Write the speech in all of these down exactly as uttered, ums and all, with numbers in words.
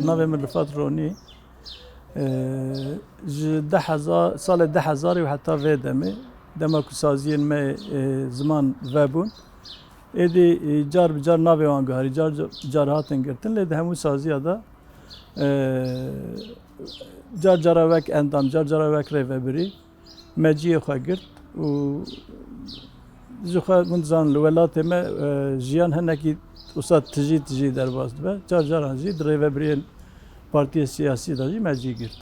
Navê min Rifat Ronî. Ee, ji du hezar, salê du hezarî û heta vê demê, dema ku saziyên me, e, ziman vebûn, êdî, e, car bi car navê wan guharî, car bi car hatin girtin, lê di hemû saziya de, e, car cara wek endam, car cara wek rêvebirî me cihê xwe girt û ji xwe hûn dizanin li welatê me, e, jiyan hinekî wisa tijî tijî derbas dibe. Car caran jî di rêvebiriyên partiyê siyasî de jî me cî girt.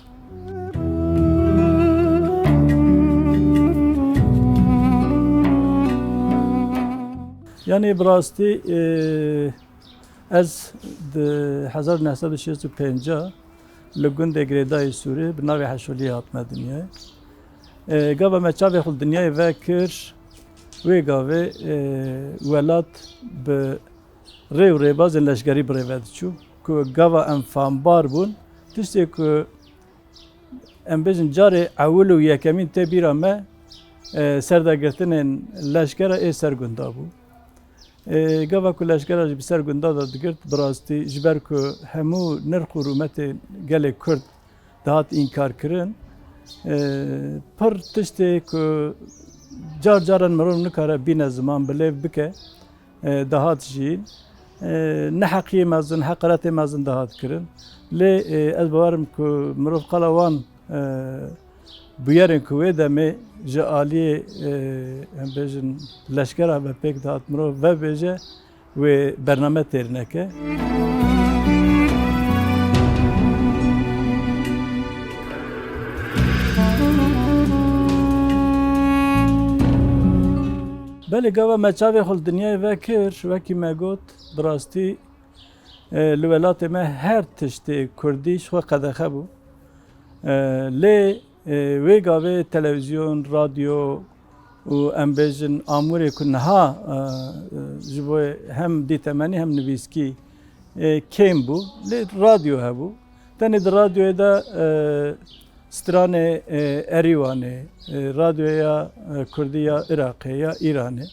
Yanî bi rastî, e, ez di hezar neh sed û şêst û pênc li gundê Girêdayê Sûrê bi navê Heşoliyê hatime dinyayê. E, gava me çavê xwe li dinyayê vekir, wê gavê, e, welat bi rê û rêbazên leşkerî bi rê ve diçû. Ku gava em fambar bûn, tiştê ku em bêjin carê ewil û yekemîn tê bîra me, e, serdagirtinên leşkera ê ser gunda bû. E, gava ku leşkera jî bi ser gunda de digirt, bi rastî ji ber ku hemû nirx û rûmetê gelê Kurd dihat înkarkirin, e, pir tiştê ku car caran mirov nikare bîne ziman, bi lêv bike, e, dihat jiyîn. E, neheqiyê mezin, heqiretê mezin dihat kirin. Lê, e, ez bawerim ku mirov qala wan, e, bûyerên ku wê demê ji aliyê, e, em bêjin, leşkera ve pêk dihat mirov vebêje, wê bername têr neke. Belê gava me çavê xwe li dinyayê vekir, wekî me got, bi rastî, e, li welatê me her tiştê kurdî ji xwe qedexe bû. E, lê, e, wê gavê televîzyon, radyo û em bêjin amûrê ku niha, e, e, ji bo hem dîtemenî hem nivîskî, e, kêm bû. Lê radyo hebû. Tenê di radyoyê de, e, stranê, e, Erîwanê, e, radyoya, e, kurdî ya Iraqê, ya Îranê.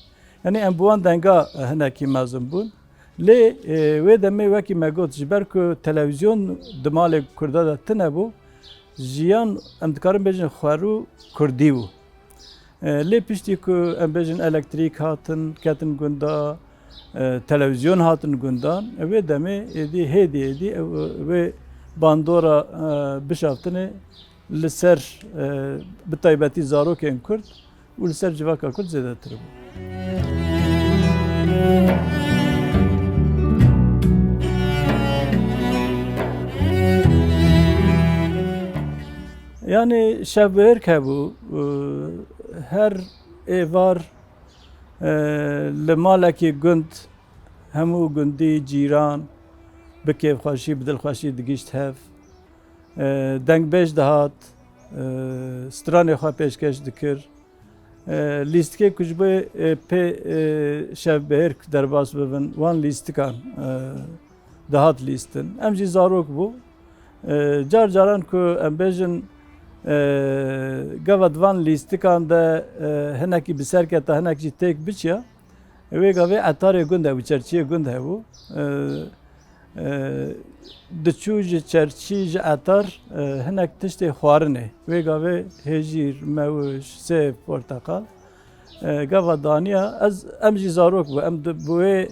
Yanî em bi wan denga, e, hinekî mezin bûn. Lê, e, wê demê wekî me got, ji ber ku televîzyon di malê Kurda de tine bû, jiyan, em dikarin bêjin, xwerû kurdî bû. E, lê piştî ku, em bêjin, elektrîk hatin, ketin gunda, e, televîzyon hatin gundan, e, wê demê êdî, hêdî êdî, e, wê bandora, e, bişaftinê li ser, e, bi taybetî zarokên Kurd û li ser civaka Kurd zêdetir bû. Yanî şevbihêrk hebû, e, her êvar, e, li malekî gund, hemû gundî, cîran bi kêfxweşî, bi dilxweşî digihîşt hev. E, dengbêj dihat, e, stranê xwe pêşkeş dikir. E, lîstikê ku ji bo, e, pê, e, şevbihêrk derbas bibin, wan lîstikan, e, dihat lîstin. Em jî zarok bû. E, car caran ku em bêjin, e, gava di van lîstikan de, e, hinekî bi ser keta, hinek jî têk biçiya, wê gavê etarê gund hebû, çerçiyê gund hebû. E, e, diçû ji çerçî, ji etar, e, hinek tiştê xwarinê. Wê gavê hêjîr, mewij, sêv, porteqal. E, gava daniya, ez, em jî zarok bû. Em di, bi wê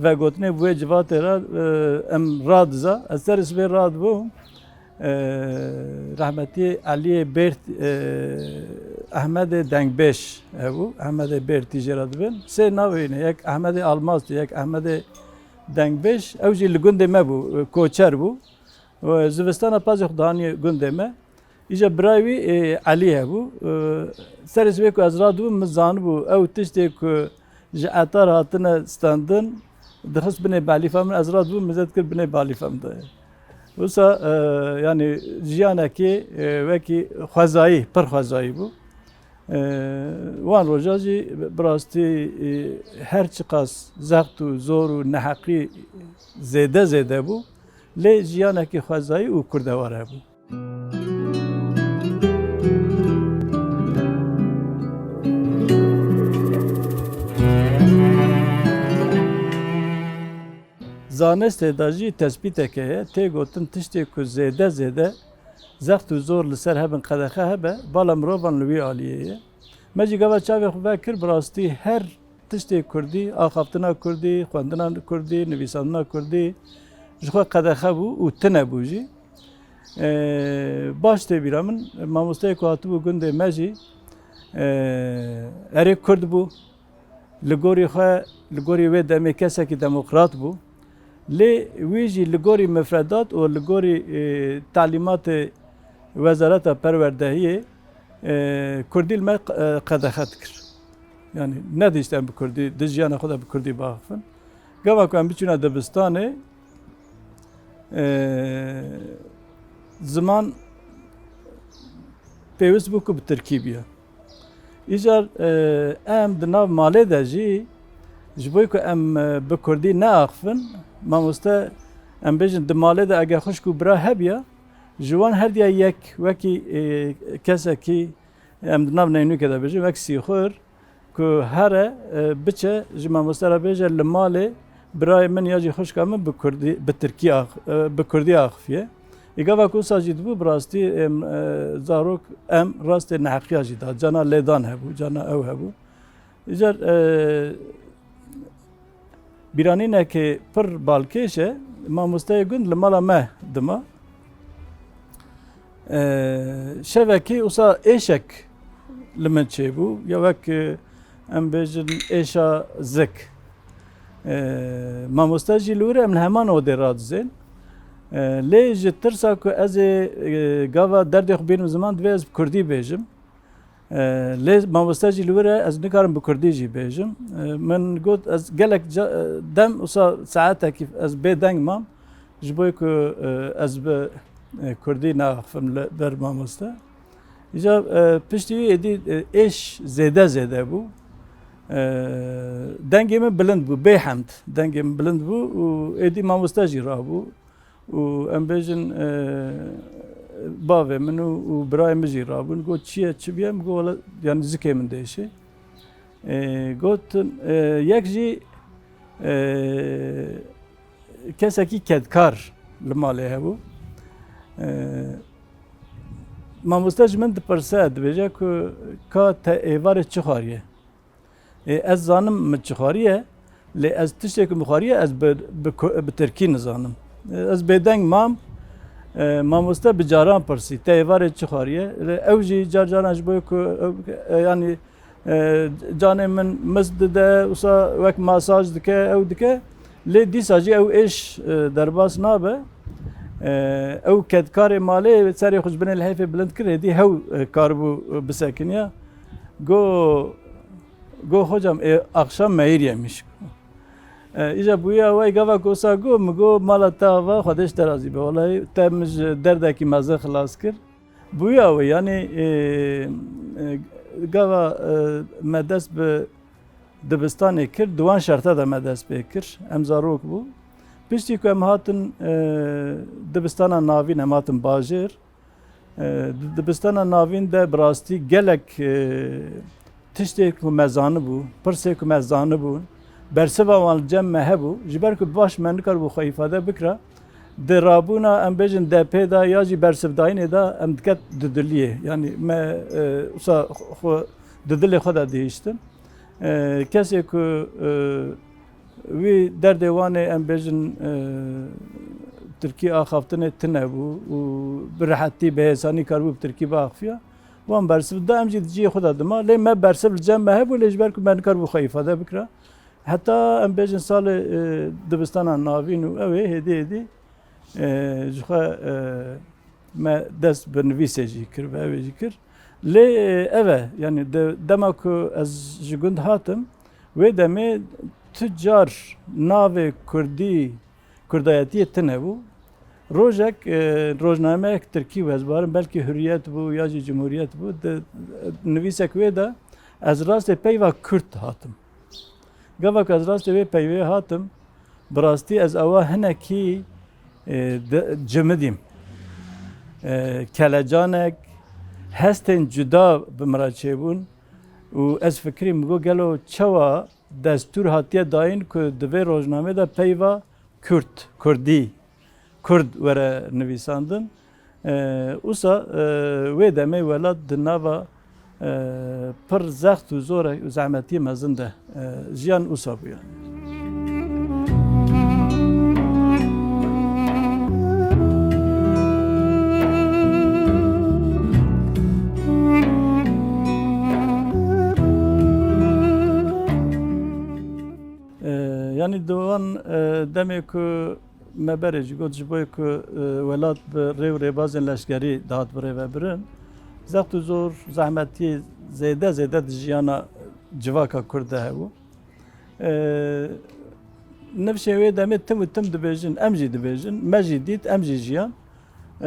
vegotinê, bi wê civatê re, e, em radiza. Ez serê sibê radibûm. E, rehmetî Eliyê Bêrt, e, Ehmedê Dengbêj hebû. Ehmedê Bêrtî jê re dibin. Sê navê wî ne. Yek Ehmedê Almaz tî, yek Ehmedê Dengbêj. Ew jî li gundê me bû, e, koçer bû. Û zivistana pezê xwe daniye gundê me. Îja birayê wî, e, Elî hebû. E, serê sibê ku ez radibûm, min zanibû ew tiştê ku ji etar hatine standin, dixist binê balîfa min, ez radibûm, min zêde dikir binê balîfa min de. Wisa, e, yanî jiyanekê, e, wekî xwezayî, pir xwezayî bû. E, wan roja jî bi rastî, e, her çiqas zext û zor û neheqî zêde zêde bû, lê jiyanekî xwezayî û kurdewar hebû. Zanistê de jî tespîtek heye, tê gotin tiştê ku zêde zêde zext û zor li ser hebin qedexe hebe, bala mirovan li wî aliyê ye. Me jî gava çavê xwe vekir, bi rastî her tiştê kurdî, axaftina kurdî, xwendina kurdî, nivîsandina kurdî ji xwe qedexe bû û tune bû jî. Ee, baş tê bîra min, mamosteyê ku hatibû gundê me jî, ee, erê kurd bû. Li gorî xwe, li gorî wê demê kesekî demokrat bû. Lê wî jî li gorî mifredat û li gorî, e, talîmatê Wezareta Perwerdehiyê, e, kurdî li me, e, qedexe dikir. Yanî nedihişt em bi kurdî, di jiyana xwe de bi kurdî biaxifin. Gava ku em biçûne dibistanê, e, ziman pêwist bû ku bi tirkî biya. Îcar, e, em di nav malê de jî, ji bo ku em, e, bi kurdî neaxifin, mamoste, em bêjin, di malê de ege xwişk û bira hebiya, ji wan herdiya yek wekî, e, kesekî, em di nav neynûkê de bêjin, wek sîxur, ku here, e, biçe ji mamoste re bêje, li malê birayê min ya jî xwişka min bi kurdî, bi tirkî ax-, e, bi kurdî axifiye. Ê gava ku wisa jî dibû, bi rastî em, e, zarok em rastê neheqiya jî da. Cana lêdan hebû, cana ew hebû. Îcar, e, bîranînekê pir balkêş e. Mamosteyê gund li mala me dima. E, şevekê wisa êşek li min çêbû. Ya wek, e, em bêjin êşa zik. E, mamoste jî li wir e, em li heman odê radizên. E, lê ji tirsa ku ez ê, e, gava derdê xwe bînim ziman, divê ez bi kurdî bêjim. E, lê mamoste jî li wir e, ez nikarim bi kurdî jî bêjim. E, min got, ez gelek ca-, e, dem wisa saetekî ez bê deng mam, ji bo ku, e, ez bi, e, kurdî neaxifim li ber mamoste. Îca, e, piştî wî êdî, e, êş zêde zêde bû. E, dengê min bilind bû, bê hemd dengê min bilind bû û êdî mamoste jî rabû. Û em bêjin, e, bavê min û, û birayê min jî rabûn. Got, "Çi ye, çi bûye?" Min got, "Wele, yanî zikê min diêşe." E, gotin, e, yek jî, e, kesekî kedkar li malê hebû. E, mamoste ji min dipirse, dibêje ku, "Ka te êvarê çi xwariye?" Ê, ez zanim min çi xwariye, lê ez tiştê ku min xwariye, ez bi, bi ku-, bi tirkî nizanim. Ê, ez bêdeng mam, e, mamoste bi caran pirsî, "Te êvarê çi xwariye?" Lê ew jî car caran ji bo ku, e, e, yanî, e, canê min mist dide, wisa wek masaj dike, ew dike. Lê dîsa jî ew êş, e, derbas nabe. E, ew kedkarê malê serê xwe ji binê lihêfê bilind kir, êdî hew, e, karibû, e, bisekiniya. Go, Go, "Hocam, e, akşam meyir yemiş." E, îca bûya wê gava ku wisa go, min go, "Mala te ava, Xwedê ji te razî be. Wellahî te min ji derdekî mezin xilas kir." Bûya wê, yanî, e, e, gava, e, me dest bi dibistanê kir, di wan şerta de me dest pê kir. Em zarok bû. Piştî ku em hatin, e, dibistana navîn, em hatin bajêr. E, di dibistana navîn de bi rastî gelek, e, tiştê ku me zanibû, pirsê ku me zanibûn, bersiva wan li cem me hebû, ji ber ku baş me nikaribû xwe îfade bikira, di rabûna, em bêjin, D P de ya jî bersivdayînê de em diket didiliyê. Yanî me, e, wisa xwe didilê xwe de dihiştin. E, kesê ku, e, Wî derdê wan ê, em bêjin, e, tirkî axaftinê tune bû û bi rehetî, bi hêsanî karibû bi tirkî biaxifiya. Wan bersiv da, em jî di cihê xwe de dima. Lê me bersiv li cem me hebû, lê ji ber ku me nikaribû xwe îfade bikira. Heta em bêjin salê, e, dibistana navîn û ew ê hêdî hêdî, e, ji xwe, e, me dest bi nivîsê jî kir, bi evê jî kir. Lê, e, ev e, yanî de-, dema ku ez ji gund hatim, wê demê tu car navê kurdî, kurdayetiyê tune bû. Rojek, e, rojnameyek tirkî bû, ez barim belkî Hurriyet bû ya jî Cumhuriyet bû, di, nivîsek wê de ez rastê peyva kurd hatim. Gava ku ez rastê wê peyvê hatim, bi rastî ez ewa hinekî, e, di-, cimidîm. E, kelecanek, hestên cuda bi min re çêbûn û ez fikirîm, min got, gelo çawa destûr hatiye dayîn ku di vê rojnamê de peyva Kürt, Kurdî, Kurd were nivîsandin. E, usa, e, wê demê welat di nava, e, pir zext û zor û zehmetiyê mezin de, e, jiyan usa bûye. E, yanî di wan, e, demê ku me berê jî got, ji bo ku, e, welat bi rê û rêbazên leşkerî dihat birêvebirin, zext û zor, zehmetiyê zêde zêde di jiyana civaka Kurd de hebû. E, nifşên wê demê tim û tim dibêjin, em jî dibêjin, me jî dît, em jî jiyan. E,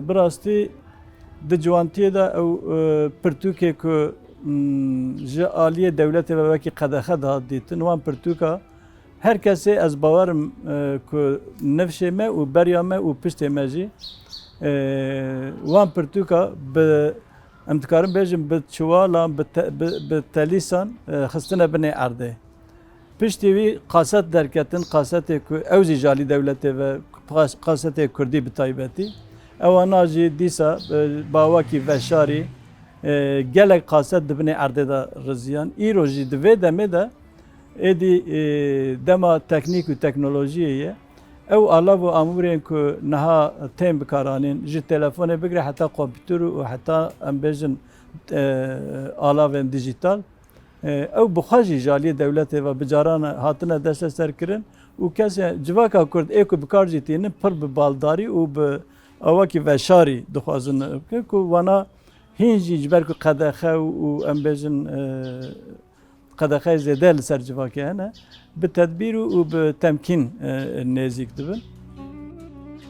bi rastî di ciwantiyê de ew, e, pirtûkê ku, mm, ji aliyê dewletê ve wekî qedexe dihat dîtin, wan pirtûka her kesê ez bawer im, e, ku nifşê me û beriya me û piştê me jî, e, wan pirtûka bi, em dikarin bêjin, bi çiwalan, bi te-, bi, bi telîsan, e, xistine binê erdê. Piştî wî qaset derketin, qasetê ku ew jî ji alî dewletê ve, qas-, qasetê kurdî bi taybetî. Ewana jî dîsa, e, bi awakî veşarî, e, gelek qaset di binê erdê de riziyan. Îro jî di vê demê de êdî, e, dema teknîk û teknolojiyê ye. Ew alav û amûrên ku niha tên bikaranîn, ji telefonê bigire heta kompûter û heta, em bêjin, e, alavên dijîtal, e, ew bi xwe jî ji aliyê dewletê ve bi caran hatine desteserkirin û kesê civaka Kurd ê ku bi kar jî tînin pir bi baldarî û bi awakî veşarî dixwazin bikin ku wana hîn jî ji ber ku qedexe û, û em bêjin, e, qedexeyê zêde li ser civakê hene, bi tedbîr û, û bi temkîn, e, nêzîk dibin.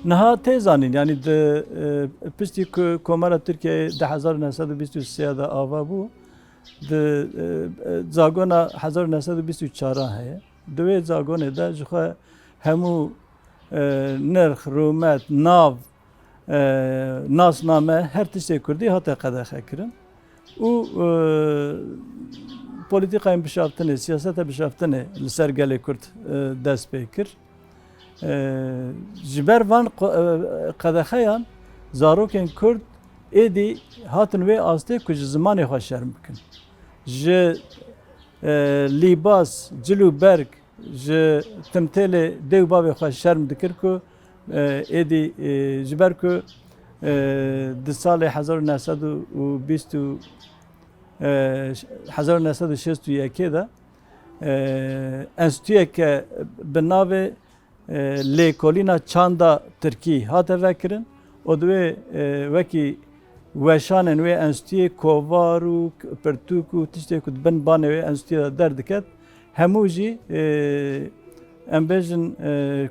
Niha tê zanîn, yanî di, e, piştî ku Komara Tirkiyeyê di hezar û neh sed û bîst û sê de ava bû, di, e, e, zagona hezar û neh sed û bîst û çar heye. Di wê zagonê de ji xwe hemû, e, nirx, rûmet, nav, e, nasname, her tiştê kurdî hate qedexe kirin û, e, polîtîkayên bişaftinê, siyaseta bişaftinê li ser gelê kurd, e, dest pê kir. E, ji ber van qo-, e, qedexeyan zarokên kurd êdî hatin wê astê ku ji zimanê xwe şerm bikin. Ji, e, lîbas, cil û berg, ji timtêlê dê û bavê xwe şerm dikir ku, e, êdî, e, ji ber ku, e, di salê hezar û neh sed û bîst û, e, hezar û neh sed û şêst û yekê de, e, enstituyeke bi navê, e, Lêkolîna Çanda Tirkî hate vekirin û di wê, e, wekî weşanên wê enstituyê kovar û k-, pirtûk û tiştê ku di bin banê wê enstituyê de derdiket, hemû jî, e, em bêjin, e,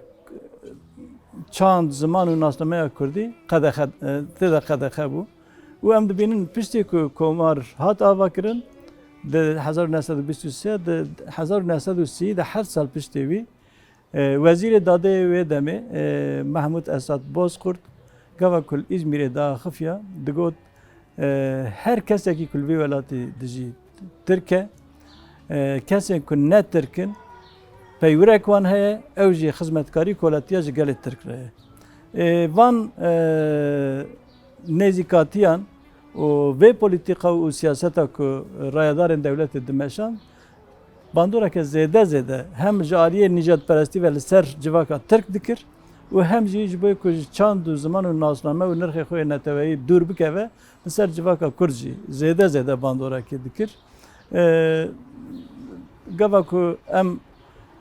çand, ziman û nasnameya kurdî qedexe, e, tê de qedexe bû. Û em dibînin piştî ku komar hat avakirin, di hezar û neh sed û bîst û sê, di hezar û neh sed û sî de heft sal piştê wî, e, wezîrê dadeyê wê demê, e, Mehmûd Esat Bozkurt, gava ku li Îzmîrê diaxifiya, digot, e, her kesekî ku li vî welatî dijî Tirk e, e, kesên ku ne Tirk in, peywirek wan heye, ew jî xizmetkarî koletiya ji gelê Tirk re ye. E, van, e, nêzîkatiyan û vê polîtîka û siyaseta ku rayedarên dewletê dimeşan, bandoreke zêde zêde hem ji aliyê nîjadperestî ve li ser civaka Tirk dikir û hem jî ji bo ku ji çand û ziman û nasname û nirxê xwe yê neteweyî dûr bikeve, li ser civaka Kurd jî zêde zêde bandorekê dikir. E, gava ku em,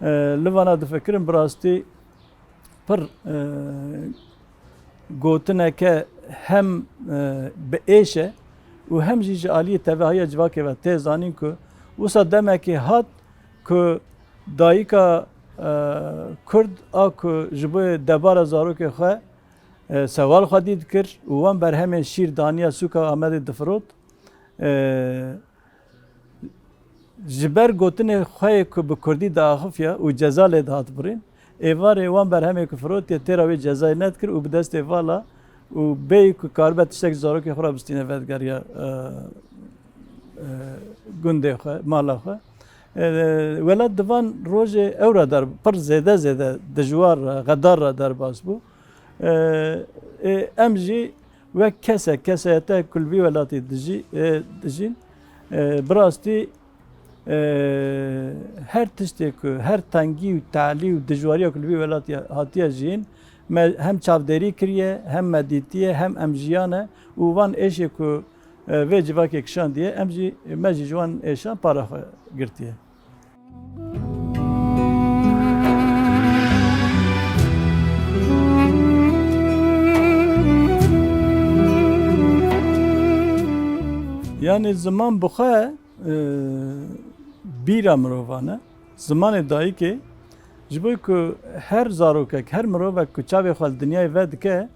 e, li vana difikirin, bi rastî pir, e, gotineke hem, e, bi êş e û hem jî ji aliyê tevahiya civakê ve tê zanîn ku wisa demekê hat ku dayika, e, Kurd a ku ji bo debara zarokê xwe, e, sewal xwedî dikir û wan berhemên şîr daniya sûka Amedê difirot, e, ji ber gotinê xwe yê ku bi kurdî diaxifiya û ceza lê dihat birîn, êvarê wan berhemê ku firotiye têra wê cezayê nedikir û bi destê vala û bêyî ku karibe tiştek ji zarokê xwe re bistîne vedigeriya, e, e, gundê xwe, mala xwe. E, welat di van rojê ew re der, pir zêde zêde dijwar re, xedar re derbas bû. E, e, em jî wek kesek, kesayete ku li vî welatî dijî, e, dijîn, e, bi rastî, e, her tiştê ku, her tengî û talî û dijwariya ku li vî welatî hatiye jiyîn, me hem çavdêrî kiriye, hem me dîtiye, hem em jiyane û van êşê ku, e, vê civakê kişandiye, em jî, me jî ji wan êşan para xwe girtiye. Yanî ziman bi xwe, e, bîra mirovan e. Zimanê dayikê, ji bo ku her zarokek, her mirovek ku çavê xwe li dinyayê vedike,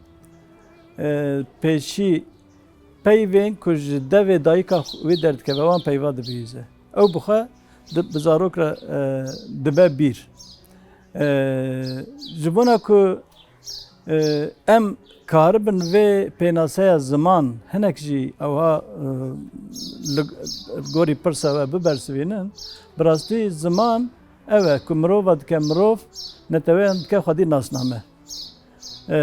e, pêşî peyvên ku ji devê dayika wî derdikeve, wan peyva dibihîze. Ew bi xwe di, bi zarok re, e, dibe bîr. E, ji bona ku, e, em karibin vê pênaseya ziman hinek jî ewha, e, li, li gorî pirsa we bibersivînin, bi rastî ziman ew e ku mirova dike mirov, neteweyan dike xwedî nasname. E,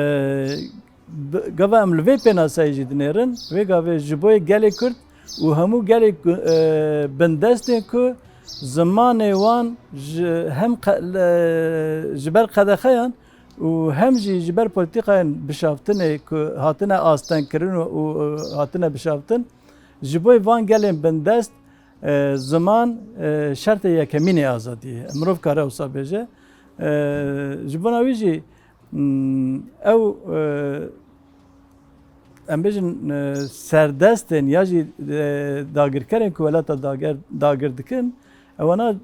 bi-, gava em li vê pênaseyê jî dinêrin, vê gavê ji bo yê gelê Kurd û hemû gelê ku, e, bindestên ku zimanê wan ji hem qe-, le-, ji ber qedexeyan û hem jî ji ber polîtîkayên bişaftinê ku hatine astengkirin û, û, e, hatine bişaftin, ji bo van gelên bindest, e, ziman, e, şertê yekemîn ê azadiyê ye. Mirov kare wisa bêje. E, ji bona wî jî, Hmm, ew, e, em bêjin, e, serdestên ya jî, e, dagirkerên ku welata dager, dagir dikin, ewana,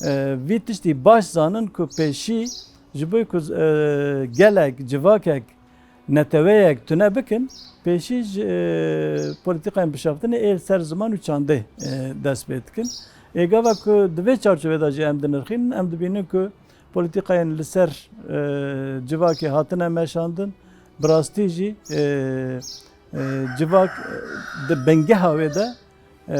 e, vî tiştî baş zanin ku pêşî ji bo ku, e, gelek, civakek, neteweyek tune bikin, pêşî ji, e, polîtîkayên bişaftinê ê li ser ziman û çandê, e, dest pê dikin. Ê gava ku di vê çarçovê de jî em dinirxînin, em dibînin ku polîtîkayên li ser, e, civakê hatine meşandin, bi rastî jî, e, e, civak, e, di bingeha wê de, e,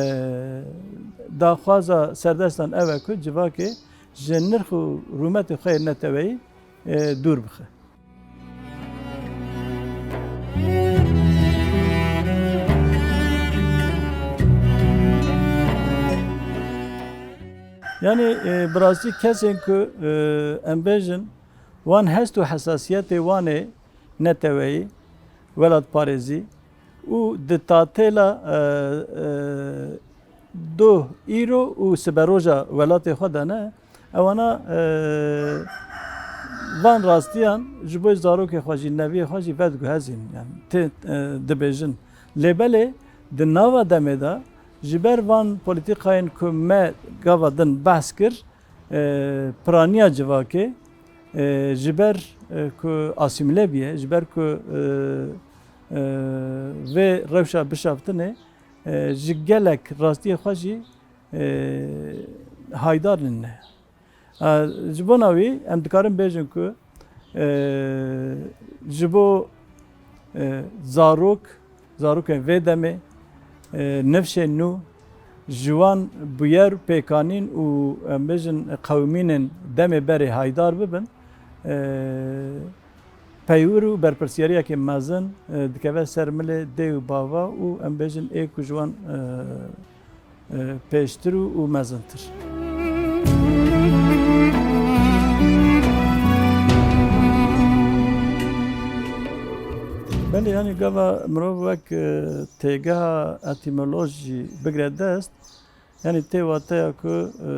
daxwaza serdestan ev e ku civakê ji nirx û rûmetê xwe yê neteweyî, e, dûr bixe. Yanî, e, bi rastî kesên ku, e, em bêjin, wan hest û hesasiyetê wan ê neteweyî, welatparêzî û di tatêla, e, e, doh, îro û siberoja welatê xwe de ne, ewana, e, van rastiyan ji bo zarokê xwe jî, neviyê xwe jî vediguhezînin, yani tê, e, dibêjin. Lê belê di nava demê de ji ber van polîtîkayên ku me gava din behs kir, e, piraniya civakê, e, ji ber, e, ku asîmîle bûye, ji ber ku, e, e, vê rewşa bişaftinê, e, ji gelek rastiyê xwe jî, e, haydar nîne. E, ji bona wî em dikarin bêjin ku, e, ji bo, e, zarok, zarokên vê demê, e, nifşên nû, ji wan bûyer, pêkanîn û, em bêjin, qewimînên demê berê haydar bibin, e, peywir û berpirsiyariyekê mezin, e, dikeve ser milê dê û bava û, em bêjin, ê ku ji wan, e, e, pêştir û, û mezintir. Belê, yanî gava mirov wek, e, têgeha etîmolojî bigre dest, yanî tê wateya ku, e,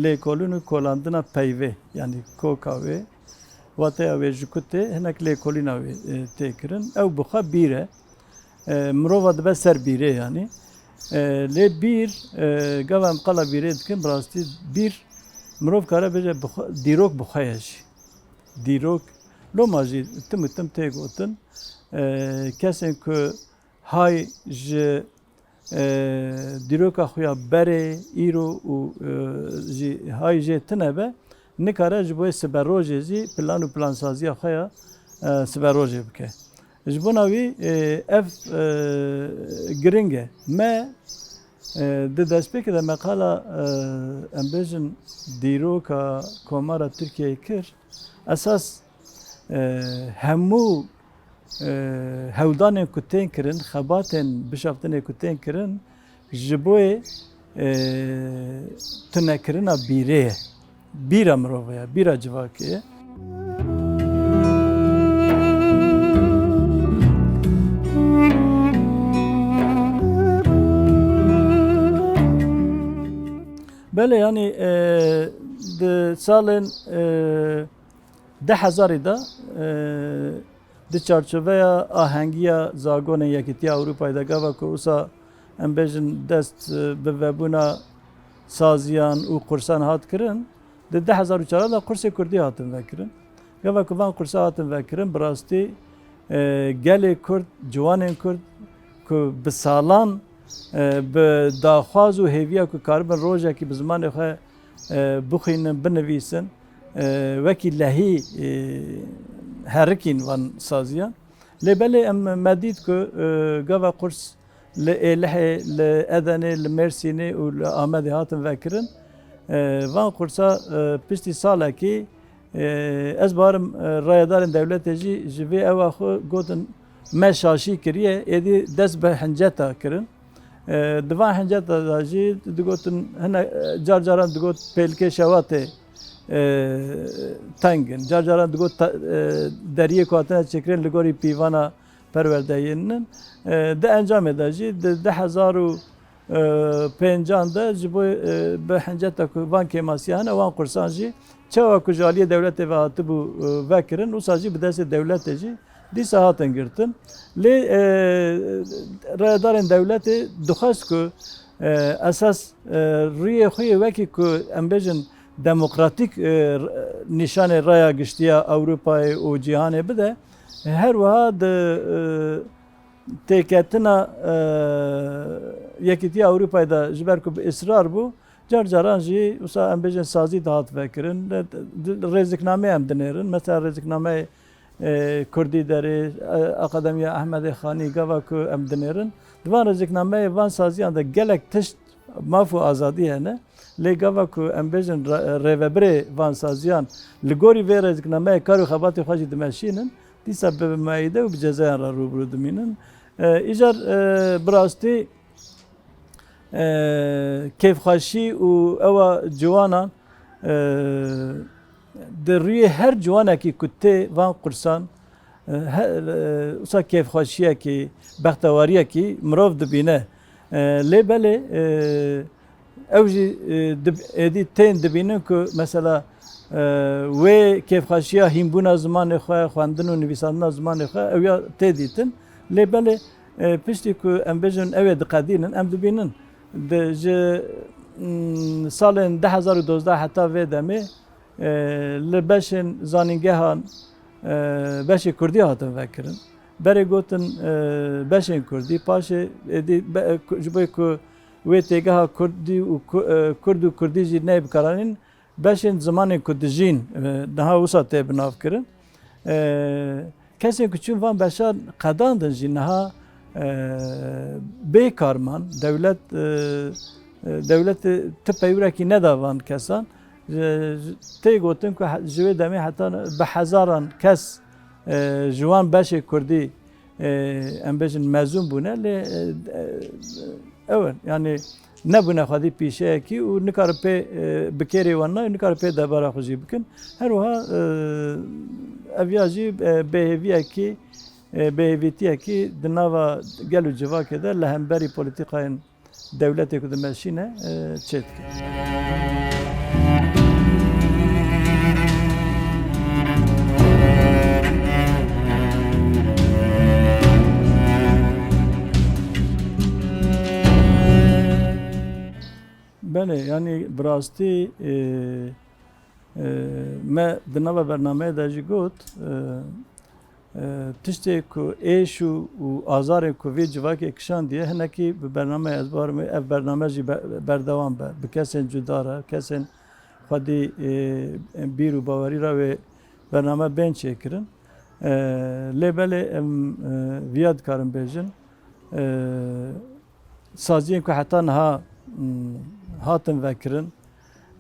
lêkolîn û kolandina peyvê, yanî koka wê, wateya wê ji ku tê, hinek lêkolîna wê, e, tê kirin. Ew bi xwe bîr e. E, mirova dibe ser bîrê yanî. E, lê bîr, e, gava em qala bîrê dikin, bi rastî bîr, mirov kare bêje bi xwe, dîrok bi xwe ye jî. Dîrok, loma jî tim û tim tê gotin. E, kesên ku hay ji, e, dîroka xwe ya berê, îro û, e, jî hay jê tune be, nikare ji bo yê siberojê jî plan û plansaziya xwe ya, e, siberojê bike. Ji bona wî, e, ev, e, giring e. Me E, di destpêkê de me qala, e, em bêjin dîroka Komara Tirkiyeyê kir. Esas, e, hemû, e, hewldanên ku tên kirin, xebatên bişaftinê ku tên kirin, ji bo yê, e, tunekirina bîrê ye. Bîra mirovê ye, bîra civakê ye. Belê, yanî, e, di salên, e, du hezarî de, e, di çarçoveya ahengiya zagonên Yekîtiya Ewropayê de, gava ku wisa em bêjin dest, e, bi vebûna saziyan û qursan hat kirin, di du hezar û çar de qursê kurdî hatin vekirin. Gava ku van qursa hatin vekirin, bi rastî, e, gelê kurd, ciwanên kurd ku bi salan, e, bi daxwaz û hêviya ku karibin rojekî bi zimanê xwe, e, bixwînin, binivîsin, e, wekî lehî, e, herikîn van saziyan. Lê belê em, me dît ku, e, gava qurs li Êlihê, li Edenê, li Mêrsînê û li Amedê hatin vekirin. E, van qursa, e, piştî salekî, e, ez barim, e, rayedarên dewletê jî ji vê ewa xwe gotin me şaşî kiriye, êdî dest bi hinceta kirin. E, di van hinceta de jî digotin, hine, e, car caran digot pêlikê şewatê, e, teng in. Car caran digot ta-, e, deriyê ku hatine çêkirin li gorî pîvana perwerdeyê nin. E, di encamê de jî di du hezar û pêncan de ji bo, e, bi hinceta ku van kêmasiya hene, wan qursan jî çawa ku ji aliyê dewletê ve hatibû, e, vekirin, wisa jî bi destê dewletê jî dîsa hatin girtin. Lê, e, rayedarên dewletê dixwest ku, e, esas, e, rûyê xwe yê wekî ku em bêjin demokratîk, e, nîşanê raya giştî ya Ewropayê û cîhanê bide, her wiha di, e, têketina, e, Yekîtiya Ewropayê de ji ber ku bi israr bû, car caran jî wisa em bêjin sazî dihat vekirin. Di, di, rêziknameyê em dinêrin. Mesela rêziknameyê, e, Kurdî derê, e, Akademiya Ehmedê Xanî gava ku em dinêrin. Di van rêziknameyê van saziyan de gelek tişt maf û azadî hene. Lê gava ku em bêjin re-, rêvebirê van saziyan li gorî vê rêziknameyê kar û xebatê xwe jî dimeşînin, dîsa bi mueyide û bi cezayan re rûbirû dimînin. E, îcar, e, bi rastî, e, kêfxweşî û ewa ciwanan, e, di rûyê her ciwanekî ku tê van qursan, e, he-, e, wisa kêfxweşiyekî, bextewariyekî mirov dibîne. E, lê belê, e, ew jî, e, dib-, êdî tên dibînin ku mesela, e, wê kêfxweşiya hînbûna zimanê xwe, xwendin û nivîsandina zimanê xwe, ew ya tê dîtin. Lê belê, e, piştî ku em bêjin ew ê diqedînin, em dibînin di, ji, mm, salên du hezar û dozdeh heta vê demê, e, li beşên zanîngehan, e, beşê kurdî hatin vekirin. Berê gotin, e, beşên kurdî, paşê êdî be-, ku-, ji bo ku wê têgeha kurdî û ku-, e, kurd û kurdî jî neyê bikaranîn, beşên zimanên ku dijîn, e, niha wisa tê binavkirin. E, kesên ku çûn van beşan qedandin jî niha, e, bê kar man. Dewlet, e, e, dewletê ti peywîrekî neda van kesan. E, tê gotin ku he-, ji wê demê heta bi hezaran kes, e, ji wan beşê kurdî, e, em bêjin mezûn bûne, lê, e, e, ew in, yanî nebûne xwedî pîşeyekî û nikare pê, e, bi kêrê wan nayê, nikare pê debara xwe jî bikin. Her wiha, e, ev ya jî, e, bêhêviyekî, e, bêhêvîtiyekî di nava gel û civakê de li hemberî polîtîkayên dewletê ku dimeşîne, e, çêdike. Belê, yanî bi rastî, e, e, me di nava bernameyê de jî got, e, E, tiştê ku êş û, û azarên ku vê civakê kişandiye, hinekî bi bername ez barim wê, ev bername jî be-, berdewam be. Bi kesên cuda re, kesên xwedî, e, bîr û bawerî re wê bername bên çêkirin. E, lê belê em, e, viya dikarin bêjin. E, Saziyên ku heta niha, hmm, hatin vekirin,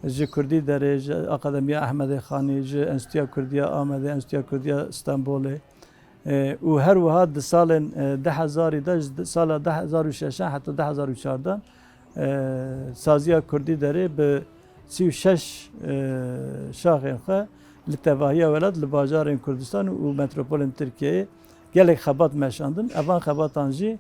ji Kurdî Derê, ji Akademiya Ehmedê Xanî, ji Enstitûya Kurdiya Amedê, Enstitûya Kurdiya Stenbolê, e, û her wiha di salên, e, du hezarî de, ji sala du hezar û şeşan heta du hezar û çardan, e, Saziya Kurdî Derê bi sî û şeş, e, şaxên xwe li tevahiya welat, li bajarên Kurdistan û metropolên Tirkiyeyê gelek xebat meşandin. Evan xebatan jî,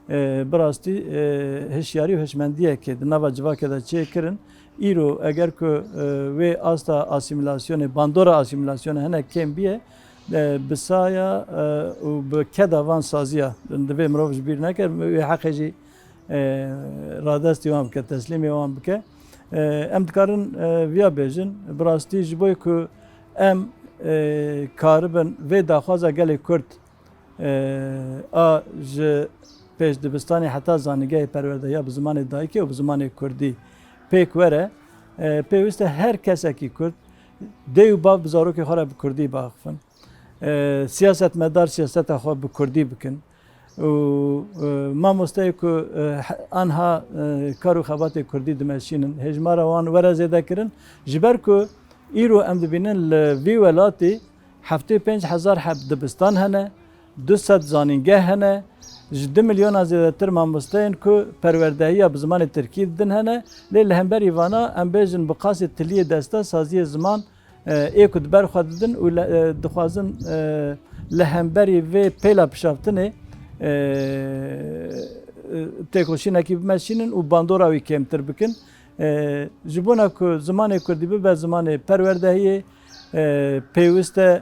e, bi rastî, e, hişyarî û hişmendiyekê di nava civakê de çêkirin. Îro eger ku, e, wê asta asîmîlasyonê, bandora asîmîlasyonê hinek kêm biye, e, bi saya, e, û bi keda van saziya divê mirov ji bîr neke, wê heqê jî, e, radestî wan bike, teslîmê wan bike. E, em dikarin, e, viya bêjin, bi rastî ji bo ku em, e, karibin vê daxwaza gelê Kurd, e, a ji pêşdibistanê heta zanîngehê perwerdehiya bi zimanê dayikê û bi zimanê Kurdî pêk were, e, pêwîst e her kesekî Kurd dê û bav bi zarokê xwe re bi Kurdî biaxifin. E, siyasetmedar siyaseta xwe bi Kurdî bikin. Û, e, mamosteyê ku, e, he-, anha, e, kar û xebatê Kurdî dimeşînin, hêjmara wan were zêdekirin, ji ber ku îro em dibînin li vî welatî heftê û pênc hezar heb dibistan hene, du sed zanîngeh hene, ji du milyona zêdetir mamosteyên ku perwerdehiya bi zimanê tirkî didin hene, lê li hemberî vana em bêjin bi qasê tiliyê desta saziyê ziman, e, ê ku di ber xwe didin û le-, e, dixwazin, e, li hemberî vê pêla pişaftinê, e, e, têkoşînekî bimeşînin û bandora wî kêmtir bikin. E, ji bona ku zimanê Kurdî bibe zimanê perwerdehiyê, e, pêwist e,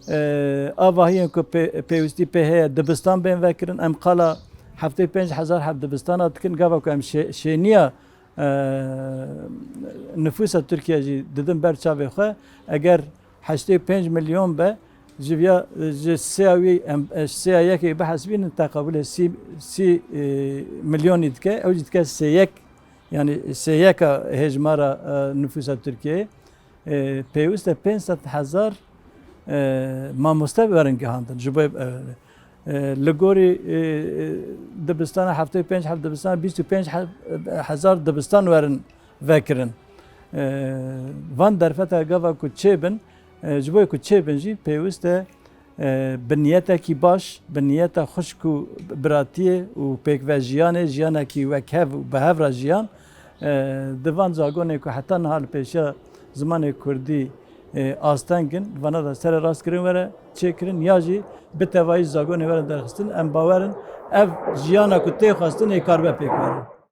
e, avahiyên ku pê-, pêwistî pê heye dibistan bên vekirin. Em qala heftê û pênc hezar heb dibistana dikin. Gava ku em şê-, şêniya, e, nifûsa Tirkiye jî didin ber çavê xwe. Eger heştê û pênc milyon be, ji viya, ji sêya wî em, e, sêya yekê bihesibînin, teqabulê sî, sî, e, milyonî dike. Ew jî dike sê yek, yanî sê yeka hêjmara, e, nifûsa Tirkiyeyê. E, pêwist e pênc sed hezar, e, mamoste werin gihandin. Ji bo, e, e, li gorî, e, e, dibistana heftê û pênc heb dibistana bîst û pênc hezar dibistan werin vekirin. E, van derfeta gava ku çêbin, e, ji bo ku çêbin jî pêwist e, e, bi niyetekî baş, bi niyeta xwişk û biratiyê û pêkvejiyanê, jiyanekî wekhev û bi hev re jiyan, e, di van zagonê ku heta niha li pêşiya zimanê kurdî, e, asteng in, vana de sererastkirin were çêkirin ya jî bi tevayî zagonê were derxistin, em bawer in ev jiyana ku tê xwestin ê karibe pêk were.